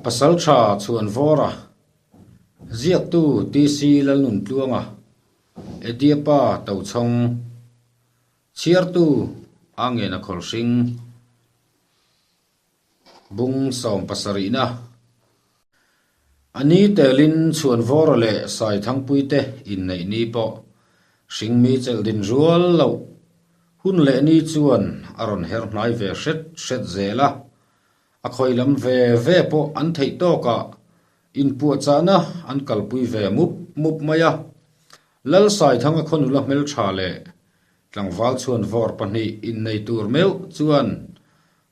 Pasaltha Chhuanvawra, Ziaktu TC Lalnuntluanga, Ediapa Tochhawng, Chhiartu A Ngena Khawlhring, Bung sawmpasarihna. A ni telin Chhuanvawra leh Saithangpui te inneih ni pawh hringmi chelh din rual loh hun leh ni chuan a rawn her hnai ve hret hret zel a. A khawi lam ve ve pawh an theih tawkah inpuahchahna an kalpui ve mup mup mai a. Lal Saithanga khawnula hmeltha leh tlangval chhuanvawr pahnih innei tur meuh chuan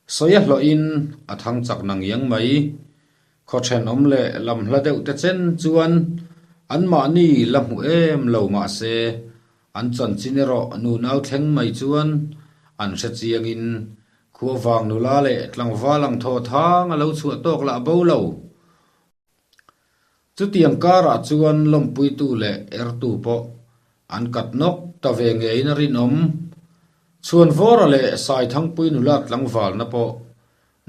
Sawi a hlawhin a thang chak na ngiang mai. Khaw thenawm leh lam hla deuh te chen chuan anmahni la hmu em lo mah se, an chanchin erawh nunau thleng mai chuan an hre chiangin khuavang nula leh tlangval ang thaw thang a lo chhuah tawk lah bo lo. Chutiang karah chuan lawmpuitu leh ertu pawh an kat nawk ta ve ngeiin a rinawm. Chhuanvawra leh Saithangpui nula tlangvalna pawh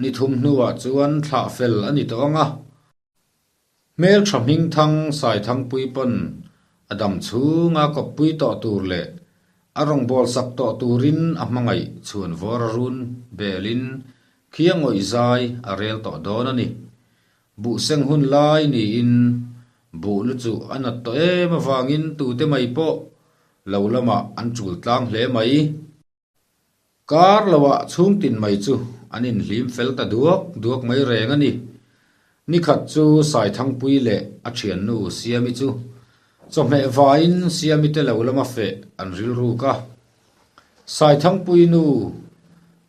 ni thum hnuah chuan thlah fel a ni tawh ang a. Hmeltha hmingthang Saithangpui pawn a dam chhunga kawppui tawh tur leh a rawngbawlsak tawh turin a hmangaih Chhuanvawra run belin khiangawih zai a rel tawh dawn a ni. Buh seng hun lai niin buh lu chu a nat tawh em avangin tute mai pawh lo lamah an chul tlang hle mai. Kar loah chhungtin mai chu an inhlim fel ta duak duak mai reng a ni. Nikhat chu Saithangpui leh a thiannu Siami chu chawhmeh vaiin Siami te lo lama feh an rilruk a. Saithangpui nu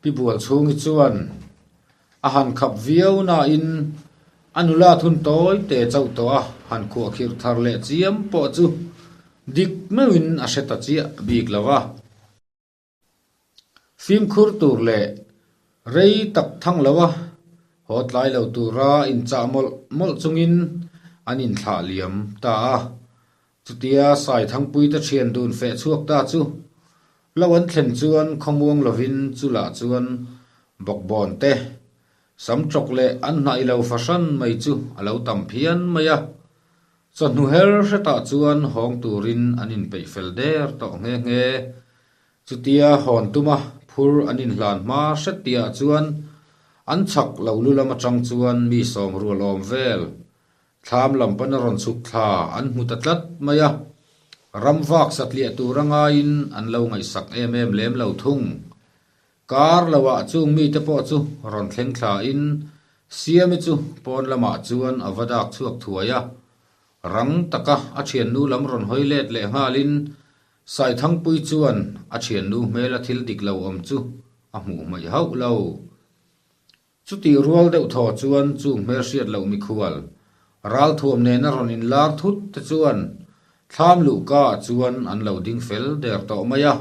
Pi Bualchhungi chuan A han khap viau nain a nula thun tawi te chauh tawh a han khuahkhirh thar leh chiam pawh chu dik meuhin a hre ta chiah bik lo a. Fimkhur tur leh rei tak thang lo a haw tlai lo tura inchah mawlh mawlh chungin an inthlah liam ta a. Chutia Saithangpuite thian dun feh chhuak ta chu lo an thlen chuan khawmuang lovin chulah chuan bawkbawn te, sam tawk leh an hnaih lo fahran mai chu a lo tam phian mai a. Chawhnu her hretah chuan hawng turin an inpeih fel der tawh nghe nghe. Chutia hawn tuma phur an inhlan hma hret tihah chuan an chhak lo lu lam atang chuan mi sawm rual awm vel Thlam lam pana rawn chhuk thla an hmu ta tlat mai a, ram vak satliah tur a ngaiin an lo ngaihsak em em lem lo thung. Kar loah chung mite pawh chu rawn thleng thlain Siami chu pawn lamah chuan a va dak chhuak thuai a, rang taka a thiannu lam rawn hawi let leh nghalin Saithangpui chuan a thiannu hmela thil dik lo awm chu a hmuh hmaih hauh lo. Chutih rual deuh thaw chuan chung hmelhriat loh mikhual, ralthuam nena rawn inlar thut te chuan thlam luhka ah chuan an lo ding fel der tawh mai a.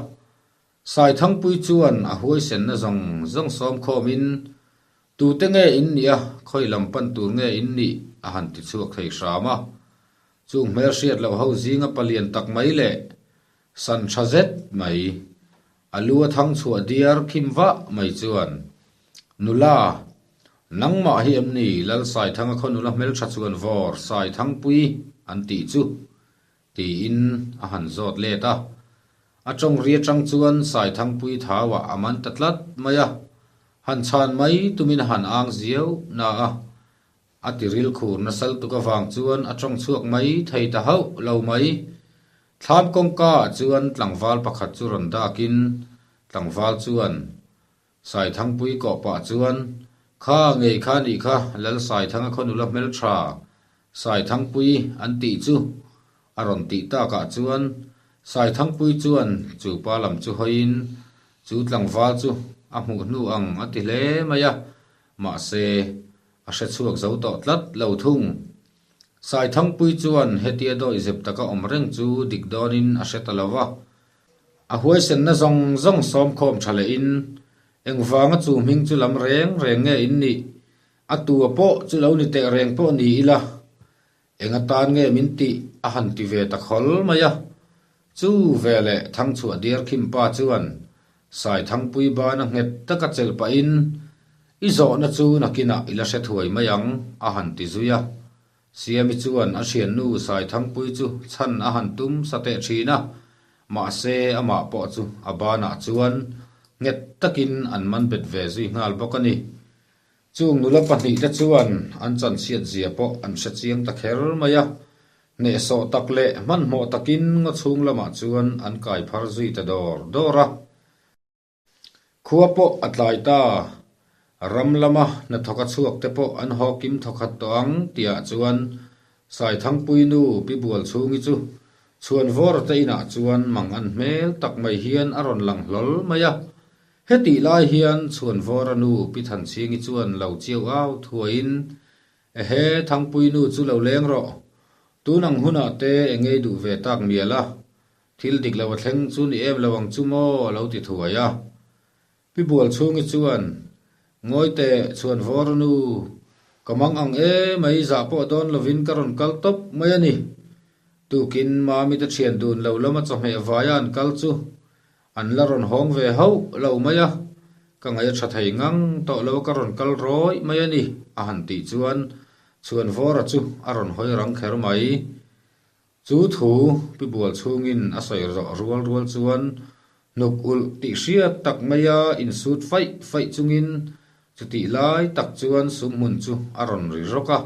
Saithangpui chuan a huaisenna zawng zawng sawm khawmin, Tute nge in nih a, khawi lam pan tur nge in nih? a han ti chhuak thei hram a. Chung hmelhriat loh ho zinga palian tak mai leh san tha zet mai, A lu a thang chhuah diar khim vah mai chuan, Nula, nangmah hi em ni Lal Saithanga khaw nula hmeltha chuan vawr Saithangpui an tih chu? tiin a han zawt let a. A tawng ri atang chuan Saithangpui thauah a man ta tlat mai a, han chhan mai tumin a han ang ziau na a. A tiril khur nasal tuk avang chuan a tawng chhuak mai thei ta hauh lo mai. Thlam kawngka ah chuan tlangval pakhat chu rawn dakin tlangval chuan Saithangpui kawh pah chuan, Kha ngei kha nih kha Lal Saithanga khaw nula hmeltha Saithangpui an tih chu a rawn tih takah chuan Saithangpui chuan chu pa lam chu hawiin chu tlangval chu a hmuh hnu ang a ti hle mai a, mahse a hre chhuak zo tawh tlat lo thung. Saithangpui chuan hetia dawi zep taka awm reng chu dik dawnin a hre ta lo va. A huaisenna zawng zawng sawm khawm tha lehin, Engvanga chu hming chu lam reng reng nge in nih? A tua pawh chu lo ni teh reng pawh ni ila, eng atan nge min tih a han ti ve ta khawl mai a. Chu veleh Thangchhuah Diarkhim pa chuan Saithangpui bana nghet taka chelh pahin, I zawhna chu nakinah i la hre thuai mai ang, a han ti zui a. Siami chuan a thiannu Saithangpuii chu chhan a han tum sa teh thin a, mahse amah pawh chu a banah chuan nghet takin an man bet ve zui nghal bawk a ni. Chung nula pahnihte chuan an chanchhiat zia pawh an hre chiang ta kher mai a, hnehsawh tak leh hmanhmawh takin ngaw chhung lamah chuan an kai phar zui ta dawr dawr a. Khua pawh a tlai ta, ram lama hnathawk a chhuak te pawh an haw kim thawkhat tawh ang tihah chuan Saithangpui nu Pi Bualchhungi chu Chhuanvawra te inah chuan mang an hmel tak mai hian a rawn lang hlawl mai a. Hetih lai hian Chhuanvawra nu Pi Thanchhingi chuan lo chiau au thuaiin, Ehe, Thangpui nu chu lo leng rawh. Tun ang hunah te engei duh ve tak mial a, Thil dik lo a thleng chu ni em lo ang chu maw? a lo ti thuai a. Pi Bualchhungi chuan, Ngawi teh, chhuan vawr nu, ka mang ang e mai zah pawh dawn lovin ka rawn kal tawp mai a ni. Tukin Mami te thian dun lo lama chawhmeh vaia an kal chu an la rawn hawng ve hauh lo mai a, ka ngaih a tha thei ngang tawh lo a ka rawn kal rawih mai a ni, a han tih chuan chhuan vawra chu a rawn hawi rang kher mai. Chu thu Pi Bual chhungin a sawi zawh rual rual chuan hnuk ulh tih hriat tak maia insut faih faih chungin chutih lai tak chuan sumhmun chu a rawn ri rawk a,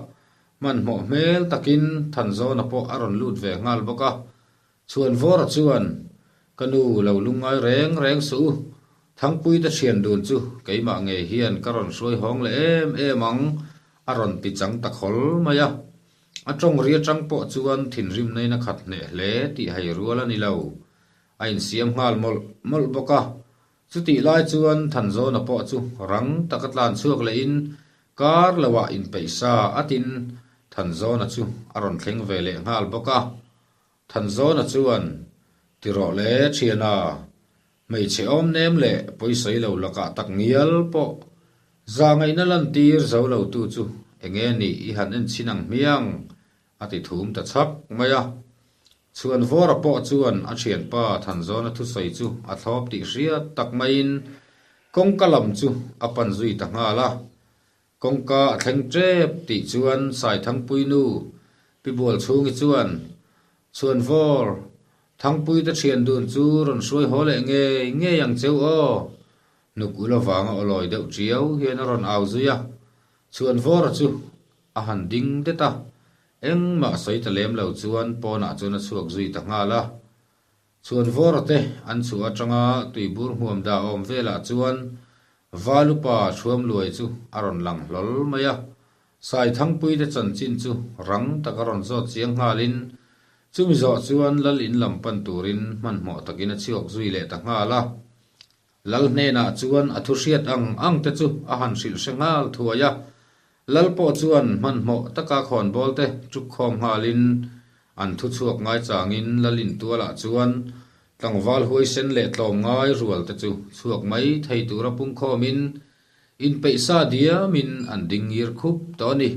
hmanhmawh hmel takin Thanzawna pawh a rawn lut ve nghal bawk a. Chhuanvawra chuan, Ka nu lo lungngai reng reng suh u, Thangpuite thian dun chu keimah ngei hian ka rawn hruai hawng leh em em ang a rawn ti chang ta khawl mai a. A tawng ri atang pawh chuan thinrim nain a khat hneh hle tih hei rual a ni lo. A insiam nghal mawlh mawlh bawk a. Chutih lai chuan Thanzawna pawh chu rang taka tlan chhuak lehin kar loah inpeih sa atin Thanzawna chu a rawn thleng ve leh nghal bawk a. Thanzawna chuan, Ti rawh le thiana, hmeichhe awm nem leh pawisawi lo lakah tak ngial pawh zahngaihna lantir zo lo tu chu enge nih i han en chhin ang hmiang? a ti thum ta chhak mai a. Chhuanvawra pawh chuan a thianpa Thanzawna thusawi chu a thlawp tih hriat tak maiin kawngka lam chu a pan zui ta nghal a. Kawngka a thleng tep tih chuan Saithangpui nu Pi Bualchhungi chuan, Chhuanvawr, Thangpuite thian dun chu rawn hruai haw leh ngei ngei ang cheu aw. Hnuk ul avanga awlawi deuh tiau hian a rawn au zui a. Chhuanvawra chu a han ding det a, engmah sawi ta lem lo chuan pawnah chuan a chhuak zui ta nghal a. Chhuanvawra te an chhuah atanga tuibur hmuam dah awm velah chuan Valupa Thuamluai chu a rawn lang hlawl mai a, Saithangpuite chanchin chu rang tak a rawn zawt chiang nghalin chumi zawh chuan Lal in lam pan turin hmanhmawh takin a chhuak zui leh ta nghal a. Lal hnenah chuan a thu hriat ang ang te chu a han hrilh hre nghal thuai a, Lal pawh chuan hmanhmawh taka khawnbawl te tuk khawm nghalin an thu chhuak ngai changin Lal intualah chuan tlangval huaisen leh tlawm ngai rual te chu chhuak mai thei tura pungkhawmin inpeihsa diamin an ding ngir khup tawh a ni.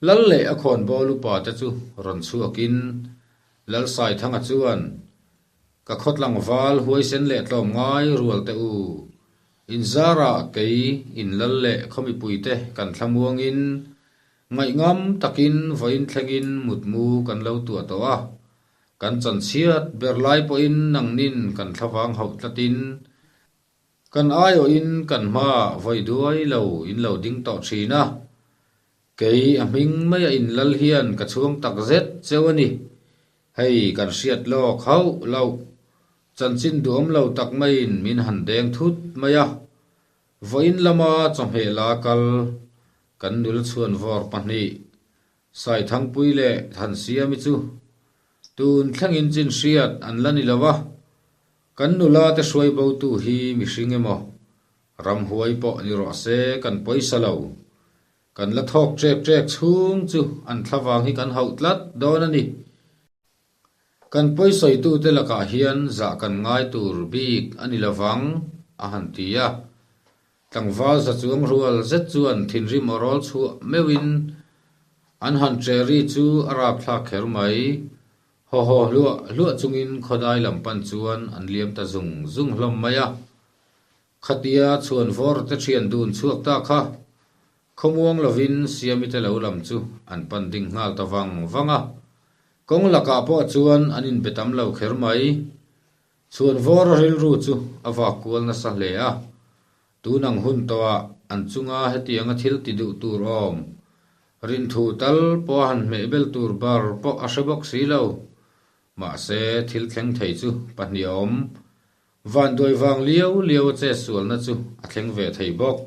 Lal leh a khawnbawl upa te chu rawn chhuakin Lal Saithanga chuan, Ka khaw tlangval huaisen leh tlawmngai rual teh u, inzarah kei in lal leh khaw mipuite kan thlamuangin ngaihngam takin vawiin thlengin mutmu kan lo tuah tawh a, kan chanchhiat ber lai pawhin nangnin kan thlavang hauh tlatin Kan aiawhin kan hmaah vawi duai lo in lo ding tawh thin a, kei a hming mai a inlal hian ka chhuang tak zet cheu a ni. Hei kan hriat lawk hauh loh, chanchin duhawm lo tak maiin min han deng thut mai a. Vawiin lama chawhmeh la kal kan nula chhuanvawr pahnih Saithangpui leh Thansiami chu tun thlengin chin hriat an la ni lo a, kan nula te hruai botu hi mihring emaw, ramhuai pawh ni rawh se kan pawisa lo. Kan la thawk ṭek ṭek chhung chu an thlavang hi kan hauh tlat dawn a ni. Kan pawisawitute lakah hian zah kan ngai tur bik a ni lovang, a han ti a. Tlangval za chuang rual zet chuan thinrim aw rawl chhuah meuhin an han ṭe ri chu a rapthlak kher mai. Haw haw hluah hluah chungin khawdai lam pan chuan an liam ta zung zung hlawm mai a. Khatia Chhuanvawr te thian dun chhuak ta kha khawmuang lovin Siami te lo lam chu an pan ding nghal ta vang vang a. Kawng lakah pawh chuan an inbe tam lo kher mai. Chhuanvawr a rilru chu a vak kual nasa hle a. Tun ang hun tawhah an chunga hetianga thil ti duh tur awm rinthu tal pawh a han hmehbel tur bar pawh a hre bawk si lo. Mahse, thil thleng thei chu pahnih a awm. Vanduai vang liau liau a che sualna chu a thleng ve thei bawk.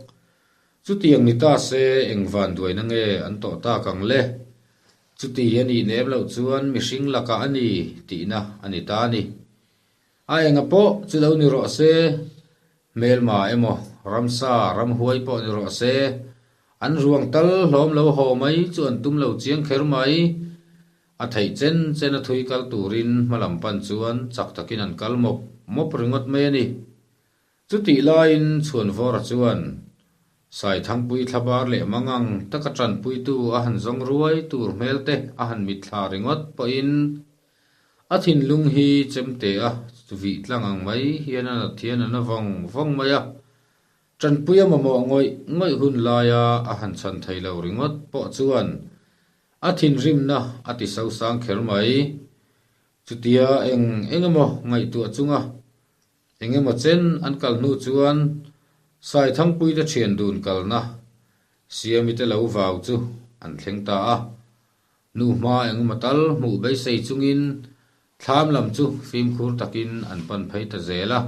Chutiang ni ta se eng vanduaina nge an tawh tak ang le? Chuti a nih nem loh chuan mihring lakah a ni tihna a ni ta a ni. A enga pawh chu lo ni rawh se, hmelma emaw ramsa ramhuai pawh ni rawh se, an ruang tal hlawm lo haw mai chu an tum lo chiang kher mai. A theih chen chen a thui kal turin hmalam pan chuan chak takin an kal mawp mawp ringawt mai a ni. Chutih laiin Chhuanvawra chuan Saithangpui thlabar leh mangang taka tanpuitu a han zawng ruai tur hmel te a han mitthla ringawt pawhin a thinlung hi chemte a vih tlang ang mai hian a nat hian a na vawng vawng mai a. Tanpui a mamawh ngawih ngawih hun laia a han chhan thei lo ringawt pawh chuan A thinrimna a ti sosang kher mai. Chutia eng eng emaw ngaihtuah chunga eng emaw chen an kal hnu chuan Saithangpuite thian dun kalna Siamite lo vau chu an thleng ta a. Nu hma eng emaw tal hmuh beisei chungin thlam lam chu fimkhur takin an pan phei ta zel a.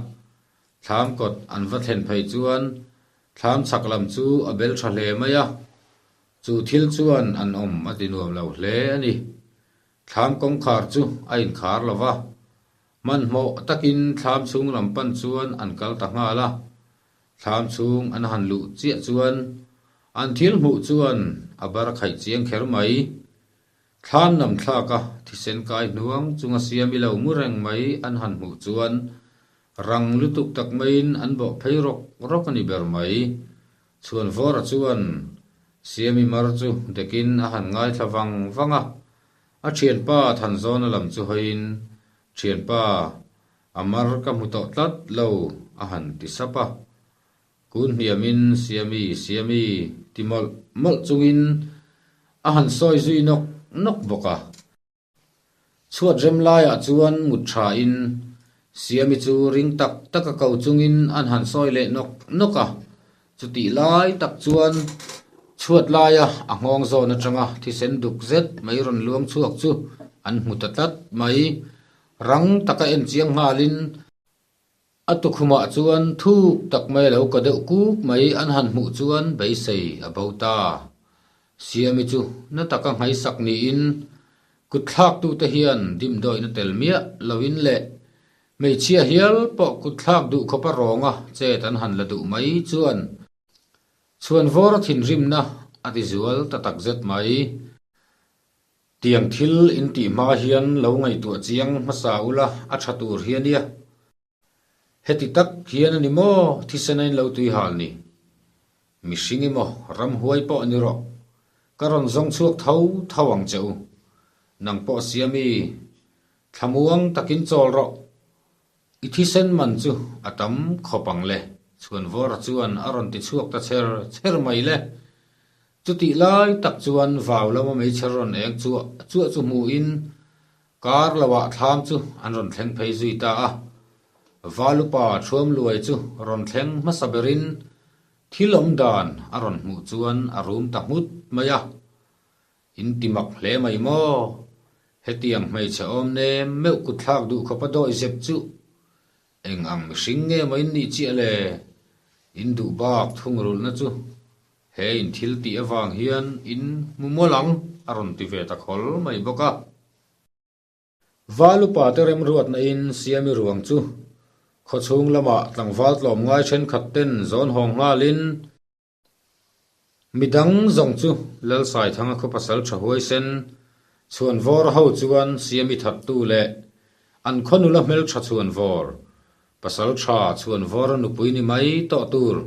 Thlam kawt an va thlen phei chuan thlam chhak lam chu a bel tha hle mai a. Chu thil chuan an awm a ti nuam lo hle a ni. Thlam kawngkhar chu a inkhar lo va, hmanhmawh takin thlam chhung lam pan chuan an kal ta nghal a. Thlam chhung an han luh chiah chuan an thil hmuh chuan a bar khaih chiang kher mai. Thlam nam thlak a thisen kai hnuang chunga siam i lo mu reng mai an han hmuh chuan rang lutuk tak maiin an bawh phei rawk rawk a ni ber mai. Chhuanvawra chuan Siami mar chu dekin a han ngaithla vang vang a, a thianpa Thanzawna lam chu hawiin, Thianpa, a mar ka hmu tawh tlat lo, a han ti sap a. Kun hniamin Siami, Siami ti mawlh mawlh chungin a han sawi zui nawk nawk bawk a. Chhuat rem laiah chuan mut thain Siami chu ring tak taka ko chungin an han sawi leh nawk nawk a, chutih lai tak chuan chhuat laia a nghawng zawn atanga thisen duk zet mai rawn luang chhuak chu an hmu ta tlat mai. Rang taka en chiang nghalin A tukhumah chuan thuk tak mai a lo ka deuh kuk mai an han hmuh chuan beisei a bo ta. Siami chu na taka nghaisak niin kutthlaktute hian dimdawihna tel miah loin leh hmeichhia hial pawh kutthlak duh khawpa rawnga chet an han la duh mai chuan chhuanvawr thinrimna a ti zual ta takzet mai. Tiang thil in tih hma hian lo ngaihtuah chiang hmasa ula a tha tur hi a nia. Heti tak hian a ni maw thisen a in lo tui hal ni? Mihring emaw ramhuai pawh ni rawh. Ka rawn zawng chhuak tho tho ang che u. Nang pawh Siami, thlamuang takin chawl rawh. I thisen man chu a tam khawp ang le, Chhuanvawra chuan a rawn ti chhuak ta cher cher mai le. Chutih lai tak chuan vau lama meichher rawn eng chuah chuah chu hmuhin kar loah thlam chu an rawn thleng phei zui ta a. Valupa Thuamluai chu rawn thleng hmasa berin thil awm dan a rawn hmuh chuan a rum ta nghut mai a. In ti mak hle mai maw? Hetiang hmeichhe awm nem meuh kutthlak duh khawp a dawi zep chu eng ang mihring nge maw in nih chiah le? In duh bak thungrulhna chu he in thil tih avang hian in hmu mawlh ang a rawn ti ve ta khawl mai bawk a. Val upa te remruatna in Siami ruang chu khawchhung lamah tlangval tlawmngai thenkhat ten zawn hawng nghalin, Midang zawng chu Lalsaithanga khaw pasal tha huaisen, Chhuanvawr ho chuan Siami thattu leh an khaw nula hmeltha Chhuanvawr, pasal tha Chhuanvawra nupui ni mai tawh tur,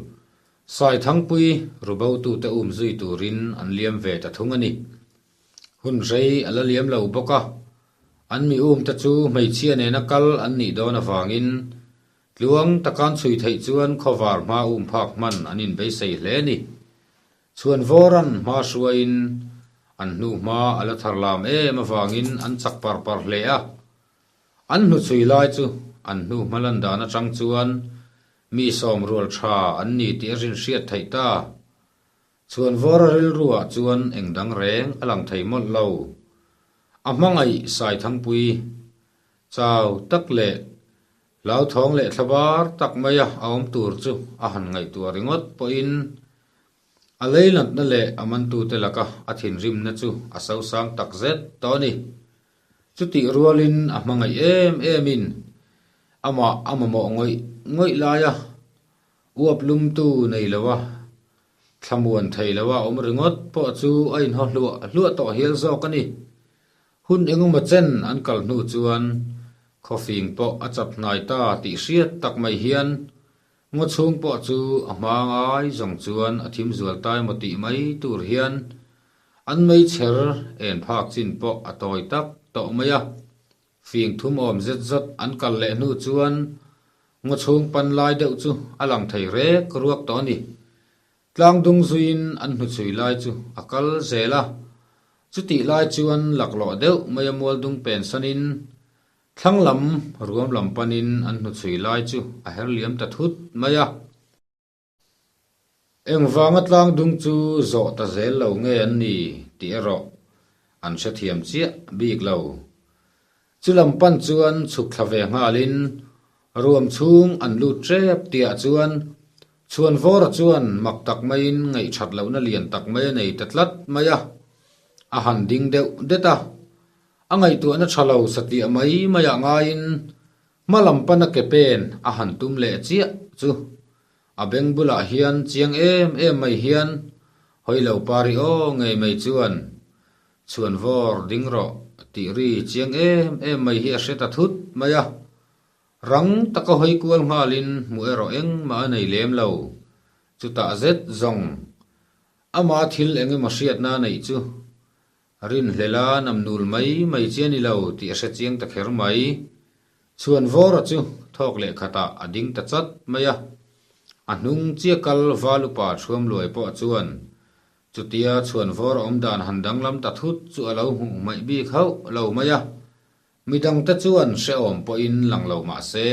Saithangpui rubotute um zui turin an liam ve ta thung a ni. Hun rei a la liam lo bawk a, an mi umte chu hmeichhia nena kal an nih dawn avangin. Tluang taka an chhui theih chuan khawvar hma um phak hman an inbeisei hle a ni. Chhuanvawran hma hruaiin an hnu hma a la thar lam em avangin an chak par par hle a. An hnuchhui lai chu an hnu hma lan dan atang chuan mi sawmrual tha an ni tih a rinhriat theih ta. Chhuanvawra rilruah chuan eng dang reng a lang thei mawlh lo. A hmangaih Saithangpui chau tak leh hlauthawng leh thlabar tak maia a awm tur chu a han ngaihtuah ringawt pawhin a leilatna leh a mantute laka a thinrimna chu a sosang tak zet tawh a ni. Chutih rualin a hmangaih em emin amah a mamawh ngawih ngawih laia Uap lumtu nei lo a, thlamuan thei lo a awm ringawt pawh chu a inhaw hluah hluah tawh hial zawk a ni. Hun engemaw chen an kal hnu chuan khawfing pawh a chap hnai ta tih hriat tak mai hian ngaw chhung pawh chu a hma ngai zawng chuan a thim zual ta emaw tih mai tur hian an meichher en phak chin pawh a tawi tak tawh mai a. Fing thum awm zet zet an kal leh hnu chuan ngaw chhung pan lai deuh chu a lang thei rek ruak tawh a ni. Tlang dung zuiin an hnuchhui lai chu a kal zel a, chutih lai chuan laklawh deuh mai a mual dung pen sanin thlang lam ruam lam panin an hnuchhui lai chu a her liam ta thut mai a. Engvanga tlang dung chu zawh ta zel lo nge an ni tih erawh an hrethiam chiah bik lo. Chu lam pan chuan chhuk thla ve nghalin ruam chhung an lut tep tihah chuan Chhuanvawra chuan mak tak maiin ngaihthat lohna lian tak mai a nei ta tlat mai a, a han ding deuh det a. A ngaihtuahna tha lo satliah mai maiah ngaiin hma lam pana ke pen a han tum leh chiah chu A beng bulah hian chiang em em mai hian hawi lo pari aw ngei mai chuan chhuan vawr ding rawh tih ri chiang em em mai hi a hre ta thut mai a. Rang taka hawi kual nghalin hmuh erawh engmah a nei lem lo. Chutah zet zawng ama thil eng emaw hriatna a neih chu Rinhlela namnul mai mai chi a ni lo tih a hre chiang ta kher mai. Chhuan vawra chu thawk leh khatah a ding ta chat mai a. A hnung chia kal val upa thuam luai pawh chuan chutia chhuan vawr awm dan han danglam ta thut chu a lo hmuh hmaih bik hauh lo mai a. Midangte chuan hrehawm pawhin lang lo mah se,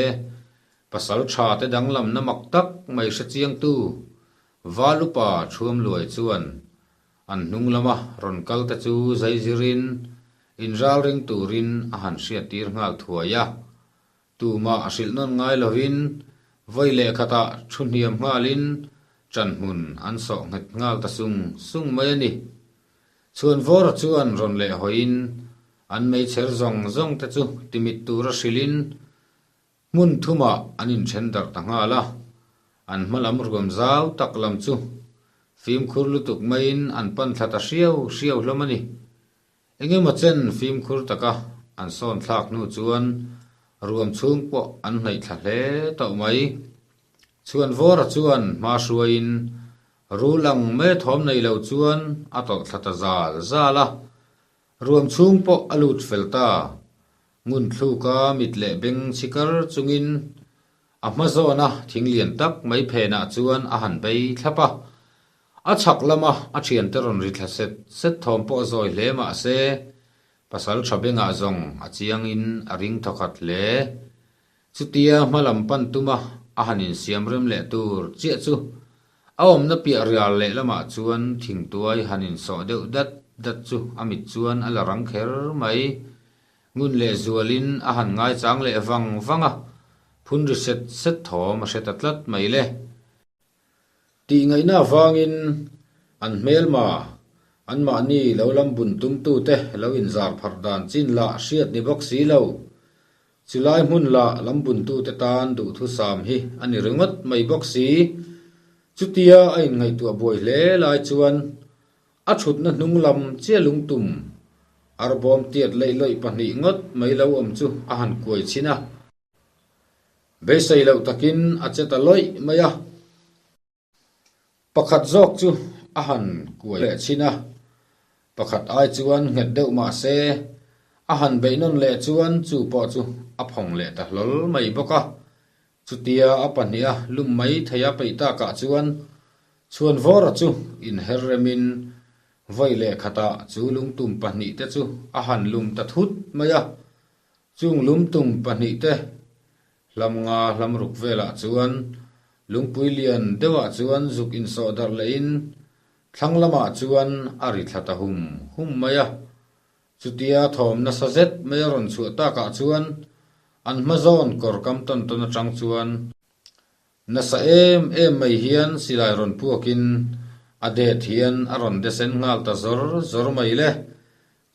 pasal tha te danglamna mak tak mai hre chiangtu val upa thuam luai chuan An hnung lama rawn kal te chu zai zirin inralring turin a han hriattir nghal thuai a. Tumah a hrilh nawn ngai lovin vawi leh khatah thu hniam nghalin ṭanhmun an sawh nghet nghal ta sung sung mai a ni. Chhuanvawra chuan rawn leh hawiin an meichher zawng zawng te chu timit tura hrilhin Hmun thumah an inthen darh ta nghal a, an hma lam ruam zau tak lam chu fimkhur lutuk maiin an pan thla ta hriau hriau hlawm a ni. Engemaw chen fimkhur taka an sawn thlak hnu chuan ruam chhung pawh an hnaih thla hle tawh mai. Chhuanvawra chuan hma hruaiin rul ang mai thawm nei lo chuan a tawlh thla ta zal zal a, ruam chhung pawh a lut fel ta. Ngun thluka mit leh beng chhi kar chungin a hma zawna thing lian tak mai phenah chuan a han bei thlap a. A chhak lama a thiante rawn ri thla set set thawm pawh zawi hle mah se, pasal tha bengah zawng a chiangin a ring thawkhat hle. Chutia hma lam pan tuma a han insiam rem leh tur chiah chu a awmna piah rial leh lamah chuan thingtuai han insawh deuh dat dat chu a mit chuan a la rang kher mai. Ngun leh zualin a han ngaichang leh vang vang a, phun ri set set thawm a hre ta tlat mai le. Tih ngaihna avangin an hmelma, anmahni lo lam bun tumtute lo inzar pharh dan chin lah hriat ni bawk si lo. Chulai hmun lah lam buntute tan duhthusam hi a ni ringawt mai bawk si. Chutia a inngaihtuah buai hle lai chuan A thutna hnung lam chiah lungtum arbawm tiat leih lawih pahnih ngawt mai lo awm chu a han kuai chhin a. Beisei loh takin a che ta lawih mai a. Pakhat zawk chu a han kuai leh chhin a. Pakhat ai chuan nghet deuh mah se, a han beih nawn leh chuan chu pawh chu a phawng leh ta hlawl mai bawk a. Chutia a pahniha lum mai theia peih takah chuan Chhuanvawra chu inher remin vawi leh khatah chu lungtum pahnihte chu a han lum ta thut mai a. Chung lungtum pahnihte hlam nga hlam ruk velah chuan lungpui lian deuhah chuan zuk insawh darh lehin thlang lamah chuan a ri thla ta hum hum mai a. Chutia thawm nasa zet mai a rawn chhuah takah chuan an hma zawn kawr kam tawn tawn atang chuan nasa em em mai hian silai rawn puakin a det hian a rawn desen nghal ta zawr zawr mai le.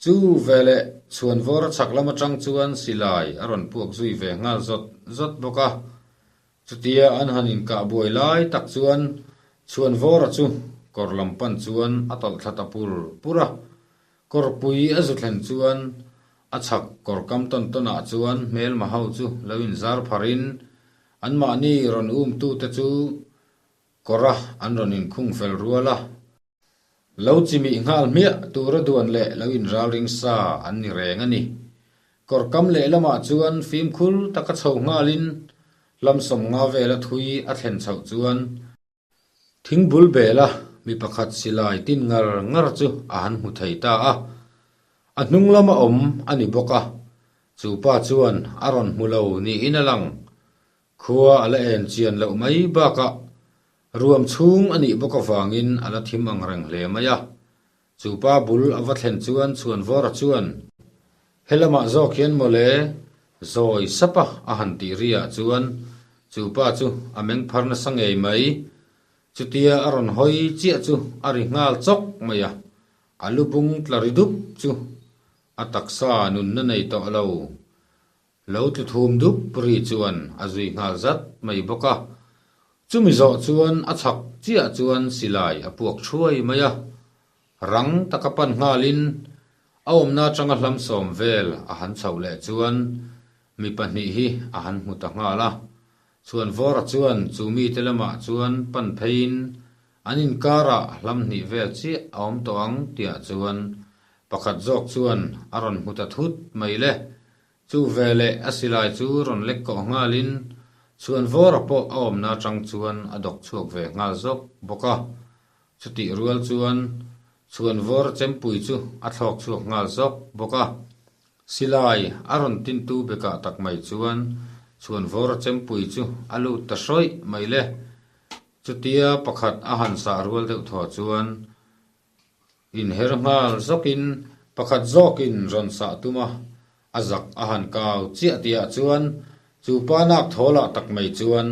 Chu veleh chhuanvawr a chhak lam atang chuan silai a rawn puak zui ve nghal zawt zawt bawk a. Chutia an han inkah buai lai tak chuan Chhuanvawra chu kawr lam pan chuan a tawlh thla ta pur pur a. Kawrpui a zu thlen chuan a chhak kawr kam tawn tawn ah chuan hmelma ho chu lo inzar phar in anmahni rawn um tu te chu kawr a an rawn inkhung fel rual a. Lo chimih nghal hmiah tura duan leh lo inralring sa an ni reng a ni. Kawr kam lehlamah chuan fimkhur taka chho nghalin hlamsawm nga vela thui a thlen chhoh chuan thingbul bela mi pakhat silai tin ngar ngar chu a han hmu thei ta a. A hnung lama awm a ni bawk a, chu pa chuan a rawn hmu lo niin a lang. Khua a la en chian loh mai bakah Ruam chhung a nih bawk avangin a la thim ang reng hle mai a. Chu pa bul a va thlen chuan Chhuanvawra chuan, He lamah zawk hian mawle, zawi sap a a han tih ri ah chuan chu pa chu a meng phar nasa ngei mai. Chutia a rawn hawi chiah chu a ri nghal chawk mai a, a lu bung tla ri dup chu a taksa nunna nei tawh lo. Lo tlu thum dup ri chuan a zui nghal zat mai bawk a. Chumi zawh chuan a chhak chiah chuan silai a puak thuai mai a. Rang taka pan nghalin a awmna atanga hlam sawm vel a han chhoh leh chuan mi pahnih hi a han hmu ta nghal a. Chhuanvawra chuan chu mite lamah chuan pan pheiin an inkarah hlam hnih vel chiah a awm tawh ang tihah chuan pakhat zawk chuan a rawn hmu ta thut mai le. Chu veleh a silai chu rawn lek kawh nghalin Chhuanvawra pawh a awmna atang chuan a dawk chhuak ve nghal zawk bawk a. Chutih rual chuan Chhuanvawra chempui chu a thlawk chhuak nghal zawk bawk a. Silai a rawn tintu bekah tak mai chuan Chhuanvawra chempui chu a lut ta hrawih mai le. Chutia pakhat a han sah rual deuh thaw chuan Inher nghal zawkin pakhat zawkin rawn sah tum a, a zak a han kau chiah tihah chuan chu pa nak thawlah tak mai chuan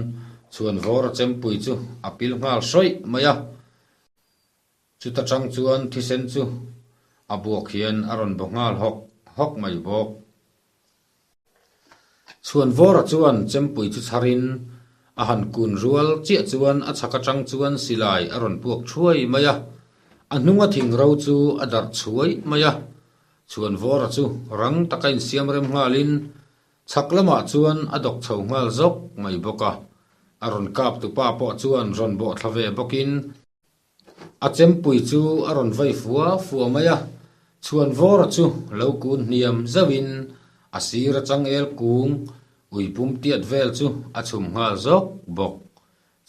Chhuanvawra chempui chu a pil nghal hrawih mai a. Chuta tang chuan thisen chu a buak hian a rawn baw nghal hawk hawk mai bawk. Chhuanvawra chuan chempui chu chharin a han kun rual chiah chuan a chhak atang chuan silai a rawn puak thuai mai a, a hnunga thing ro chu a darh chhuai mai a. Chhuanvawra chu rang taka insiam rem nghalin chhak lamah chuan a dawk chho nghal zawk mai bawk a, a rawn kap tupa pawh chuan rawn bawh thla ve bawkin A chempui chu a rawn vai fua fua mai a, Chhuanvawra chu lo kun hniam zauhin a sir a changel kung ui pum tiat vel chu a chhum nghal zawk bawk.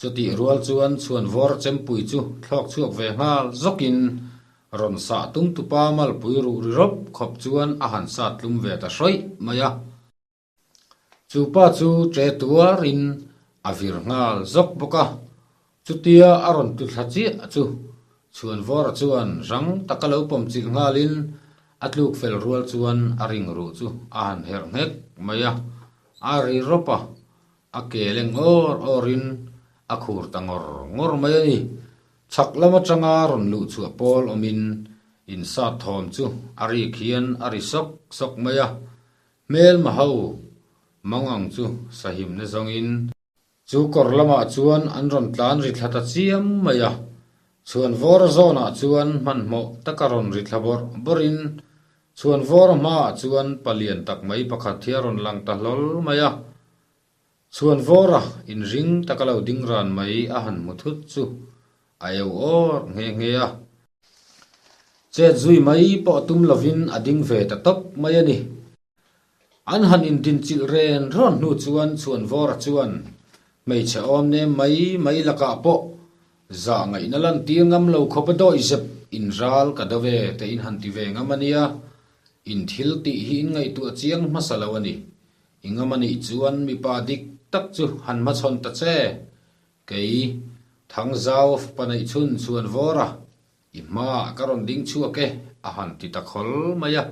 Chutih rual chuan Chhuanvawra chempui chu thlawk chhuak ve nghal zawkin rawn sah tum tupa malpui ruh ri rawp khawp chuan a han sat tlum ve ta hrawih mai a. Chu pa chu ṭe tuarin a vir nghal zawk bawk a, chutia a rawn tu thla chiah chu Chhuanvawra chuan rang taka lo pawm chilh nghalin a tluk fel rual chuan a ring ruh chu a han herh nghek mai a, a ri rawp a, a ke leng awr awrin a khur ta ngawr ngawr mai a ni. Chhak lam atanga rawn luh chhuah pawl awmin insat thawm chu a rik hian a ri sawk sawk mai a, Hmelma ho mang ang chu sahimna zawngin. Chu kawr lamah chuan an rawn tlan ri thla ta chiam mai a, chhuanvawra zawnah chuan hmanhmawh taka rawn ri thla bawrh bawrhin chhuanvawra hmaah chuan palian tak mai pakhat hi a rawn lang ta hlawl mai a. Chhuanvawra inring taka lo ding ran mai a han hmu thut chu a eu awr nghe nghe a. Chet zui mai pawh tum lovin a ding ve ta tawp mai a ni. An han indinchilh ren rawn hnu chuan Chhuanvawra chuan. Hmeichhe awm nem mai mai lakah pawh zah ngaihna lantir ngam lo khawp a dawih zep in ral ka do ve te in han ti ve ngam a nia. In thil tih hi in ngaihtuah chiang hmasa lo a ni. I ngam a nih chuan mipa dik tak chu han hmachhawn ta che. Kei, Thangzau fapa neih chhun chhuan vawr a, I hmaah ka rawn ding chhuak e, a han ti ta khawl mai a.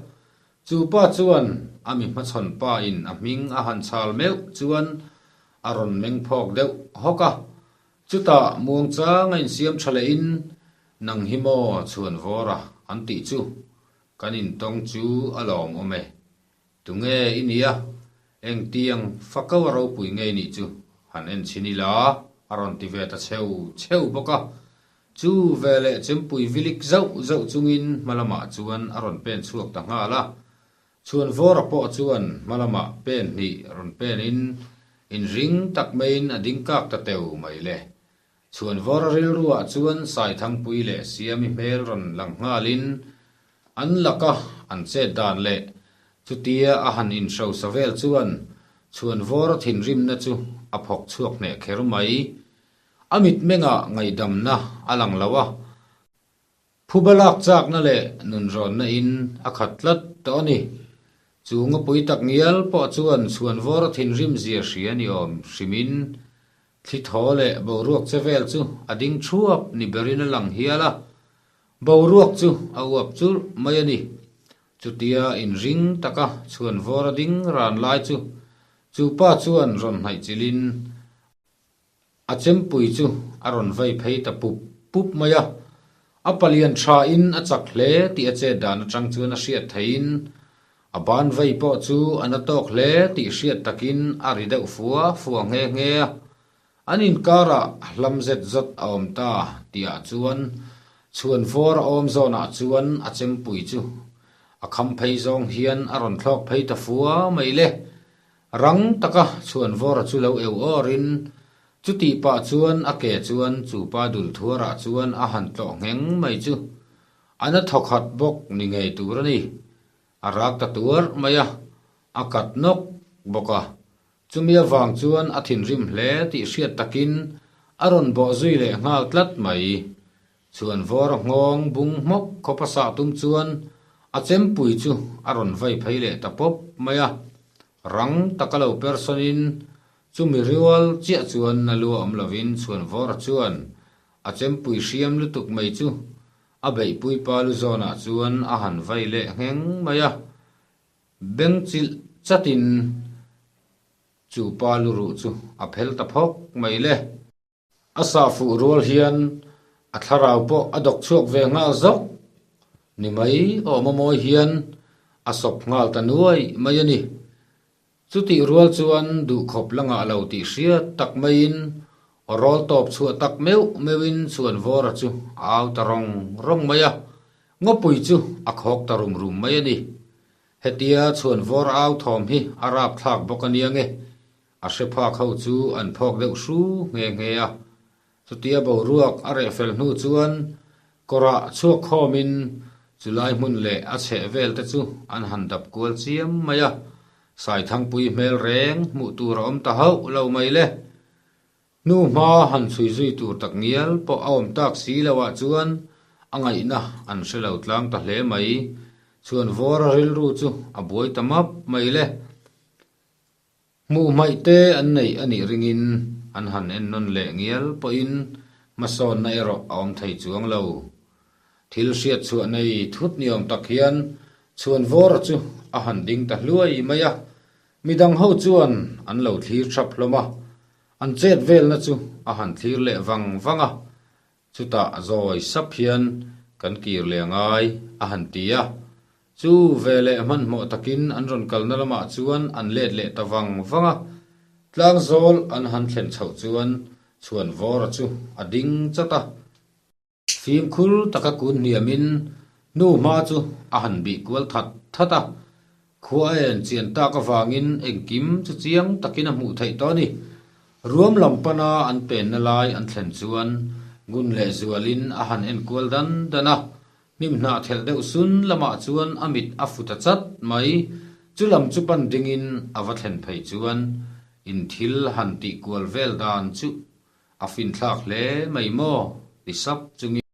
Chu pa chuan a mi hmachhawn pa in a hming a han chhal meuh chuan a rawn meng phawk deuh hawk a. Chutah muangchang a insiam tha leh in, Nang hi maw chhuan vawr a an tih chu kan intawng chu a lawmawm e. Tunge i nia? Engtiang fako a ropui ngei nih chu han en chhin ila a rawn ti ve ta cheu cheu bawk a. Chu veleh chempui vilik zauh zauh chungin hma lamah chuan a rawn pen chhuak ta nghal a. Chhuanvawra pawh chuan hma lamah pen hnih rawn penin inring tak maiin a ding kak ta teu mai le. Chhuanvawra rilruah chuan Saithangpui leh Siami hmel rawn lang nghalin an laka an chet dan leh chutia a han inhrosa vel chuan Chhuanvawra thinrimna chu a phawk chhuak hneh kher mai. A mitmengah ngaihdamna a lang lo a. Phuba lak chakna leh nunrawnna in a khat tlat tawh a ni. Chu ngawpui tak ngial pawh chuan chhuanvawr a thinrim zia hria ni awm hrimin thli thaw leh boruak che vel chu a ding thuap ni berin a lang hial a, boruak chu a uap churh mai a ni. Chutia inring taka chhuanvawr a ding ran lai chu chu pa chuan rawn hnaih chilhin A chempui chu a rawn vei phei ta pup pup mai a, a palian thain a chak hle tih a chet dan atang chuan a hriat theihin a ban vei pawh chu a na tawk hle tih hriat takin a ri deuh fua fua nghe nghe a. An inkarah hlam zet zawt a awm ta tihah chuan chhuan vawr a awm zawnah chuan a chempui chu a kham phei zawng hian a rawn thlawk phei ta fua mai le. Rang taka chhuan vawra chu lo eu awrin, chutih pah chuan a ke chuan chu pa dul thuarah chuan a han tlawh ngheng mai chu a na thawkhat bawk ni ngei tur a ni. A rak ta tuar mai a, a kat nawk bawk a. Chumi avang chuan a thinrim hle tih hriat takin a rawn bawh zui leh nghal tlat mai. Chhuan vawr a nghawng bung hmawk khawp a sah tum chuan a chempui chu a rawn vai phei leh ta pawp mai a. Rang taka lo person in chumi rual chiah chuan na lu a awm lovin chhuan vawr chuan a chempui hriam lutuk mai chu a beihpui pa lu zawnah chuan a han vai leh ngheng mai a. Beng chilh chatin chu pa lu ruh chu a phel ta phawk mai le. A sah fuh rual hian a thlarau pawh a dawk chhuak ve nghal zawk ni mai awm a mawi hian a sawp nghal ta nuai mai a ni. Chutih rual chuan duhkhawp la ngah lo tih hriat tak maiin aw rawl tawp chhuah tak meuh meuhin Chhuanvawra chu a au ta rawng rawng mai a, ngawpui chu a khawk ta rum rum mai a ni. Hetia Chhuanvawra au thawm hi a rapthlak bawk a nia nge A hre phak ho chu an phawk deuh hru nghe nghe a. Chutia boruak a reh fel hnu chuan kawrah chhuak khawmin chulai hmun leh a chheh vel te chu an han dap kual chiam mai a. Saithangpui hmel reng hmuh tur a awm ta hauh lo mai le. Hnu hma han chhui zui tur tak ngial pawh a awm tak si lo ah chuan a ngaihna an hre lo tlang ta hle mai. Chhuan vawr a rilru chu a buai ta map mai le. Hmuh hmaih te an neih a nih ringin an han en nawn leh ngial pawhin hmasawnna erawh a awm thei chuang lo. Thil hriat chhuah nei thut ni awm tak hian Chhuanvawra chu a han ding ta hluai mai a, midang ho chuan an lo thlir thap hlawm a, an chet velna chu a han thlir leh vang vang a, Chutah zawi sap hian kan kir leh ngai a han ti a. Chu veleh hmanhmawh takin an rawn kalna lamah chuan an let leh ta vang vang a. Tlangzawl an han thlen chhoh chuan Chhuanvawra chu a ding chat a. Fimkhur taka kun hniamin hnu hma chu a han bih kual that that a. Khua a en chian tak avangin engkim chu chiang takin a hmuh theih tawh a ni. Ruam lam pana an penna lai an thlen chuan ngun leh zualin a han en kual dan dan a, hnim hnah thelh deuh sun lamah chuan a mit a fu ta chat mai. Chu lam chu pan dingin a va thlen phei chuan. In thil han tih kual vel dan chu a finthlak hle mai maw? ti sap chungin.